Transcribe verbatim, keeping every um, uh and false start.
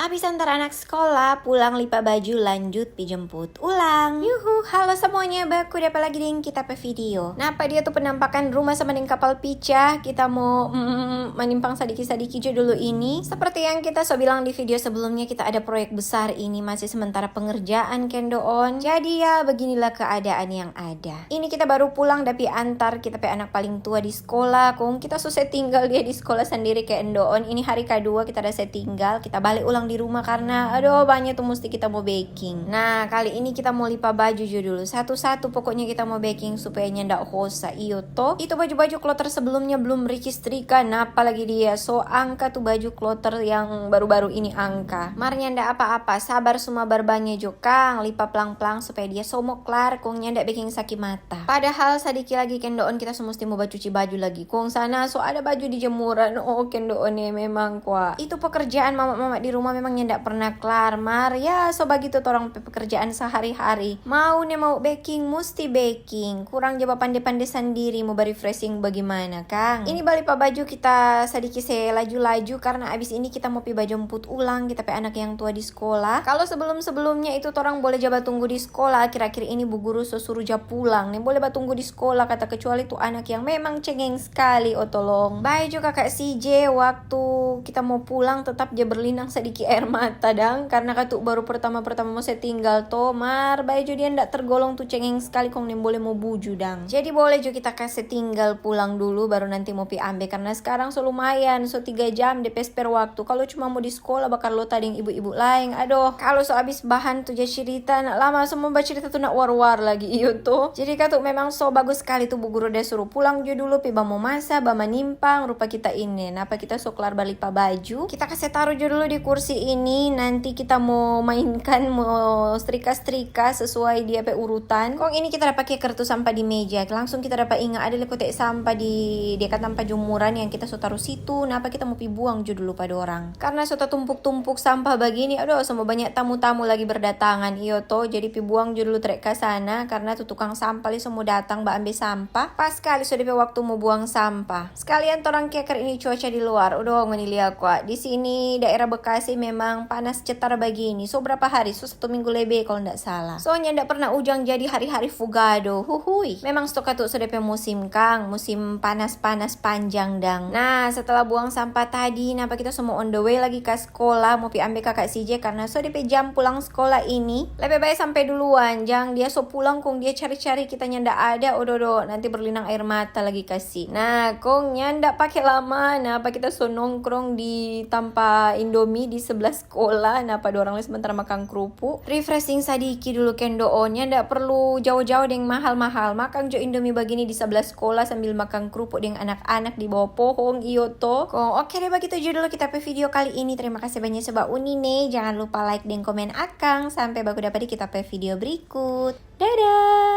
Abis antar anak skola, pulang lipa baju, lanjut pi jemput ulang. Yuhu, halo semuanya, baku dapa lagi deng kita pe video. Napa dia tu penampakan rumah sama deng kapal picah? Kita mo, mm, manimpang sadiki-sadiki jo dulu ini. Seperti yang kita so bilang di video sebelumnya, kita ada proyek besar ini, masih sementara pengerjaan kendoon. Jadi ya, beginilah keadaan yang ada. Ini kita baru pulang da pi antar kita pe anak paling tua di skola, kong kita so se tinggal dia di skola sandiri kendoon. Ini hari kadua kita da se tinggal, kita bale ulang di rumah karna, aduh, banya tu musti kita mo beking. Nah, kali ini kita mo lipa baju jo dulu, satu-satu pokoknya kita mo beking supaya nyanda hosa, iyo to. Itu baju-baju kloter sebelumnya belum Ricky setrika, napa lagi dia so angka tu baju kloter yang baru-baru ini angka. Mar nyanda apa-apa, sabar, suma barbanya jo kang, lipa plang-plang supaya dia so mo klar, kong nyanda beking saki mata. Padahal sadiki lagi kendoon kita so musti mo bacuci baju lagi. Kong sana so ada baju di jemuran. Oh, kendoon e memang kwa. Itu pekerjaan mama-mama di rumah memang nyanda pernah klar, mar ya so bagitu torang pe pekerjaan sehari-hari. Mau ne mau beking, musti beking. Kurang ja bapande-pande sandiri mo barefreshing bagimana, kang. Ini bale pa baju kita sadiki se laju-laju karna abis ini kita mo pi bajemput ulang kita pe anak yang tua di skola. Kalo sebelum-sebelumnya itu torang bole ja batunggu di skola, akhir-akhir ini bu guru so suru ja pulang. Nembole batunggu di skola kata, kecuali tu anak yang memang cengeng skali, oh tolong. Bae jo kaka C J, waktu kita mo pulang tetap ja berlinang sadiki aer mata dang, karna katu baru pertama-pertama mo se tinggal to, mar bae jo dia nda tergolong tu cengeng skali kong nembole mo buju dang. Jadi bole jo kita kase tinggal pulang dulu, baru nanti mo pi ambe, karna skarang so lumayan, so tiga jam de pe spare waktu. Kalo cuma mo di skola bakarlota deng ibu-ibu laeng, adoh, kalo so abis bahan tu ja cirita, nak lama so mo bacirita tu nak war-war lagi, iyo to. Jadi katu memang so bagus skali tu bu guru da suru pulang jo dulu pi bamomasa, bamanimpang, rupa kita ini. Napa kita so klar balipa baju, kita kase taru jo dulu di kursi ini, nanti kita mo mainkan, mo strika-strika sesuai dia pe urutan. Kong ini kita da pake kertas sampah di meja, langsung kita dapa inga ada le kote sampah di dekat tampa jemuran yang kita so taru situ. Napa kita mo pi buang jo dulu pa dorang. Karna so tatumpuk-tumpuk sampah bagini, adoh, so mo banya tamu-tamu lagi berdatangan, iyo to. Jadi pi buang jo dulu trek ka sana, karna tu tukang sampah le so mo datang baambe sampah. Pas skali so de pe waktu mo buang sampah. Skalian torang keker ini cuaca di luar, adoh, ngoni lia kwa. Di sini daerah Bekasi memang panas cetar bagini. So berapa hari? So satu minggu lebe kalo nda salah. So nyanda pernah ujang jadi hari-hari fugado. Huhui. Memang sto katu so de pe musim kang, musim panas-panas panjang dang. Nah, setelah buang sampah tadi, napa kita so mo on the way lagi ka skola, mo pi ambe kaka C J karna so de pe jam pulang skola ini. Lebe bae sampe duluan, jang dia so pulang kong dia cari-cari kita nyanda ada, ododo, nanti berlinang air mata lagi kasi. Nah, kong nyanda pake lama, napa kita so nongkrong di tampa Indomie di sebelah skola, napa dorang le sementara makang krupu. Refreshing sadiki dulu kendoon, nyanda perlu jao-jao deng mahal-mahal. Makang jo Indomie bagini di sebelah skola sambil makang krupu deng anak-anak di bawa pohong, iyo to. Kong oke deh, bagitu jo dulu kita pe video kali ini. Terima kasih banyak so bauni ne. Jangan lupa like deng komen akang. Sampe baku dapa di kita pe video berikut. Dadah!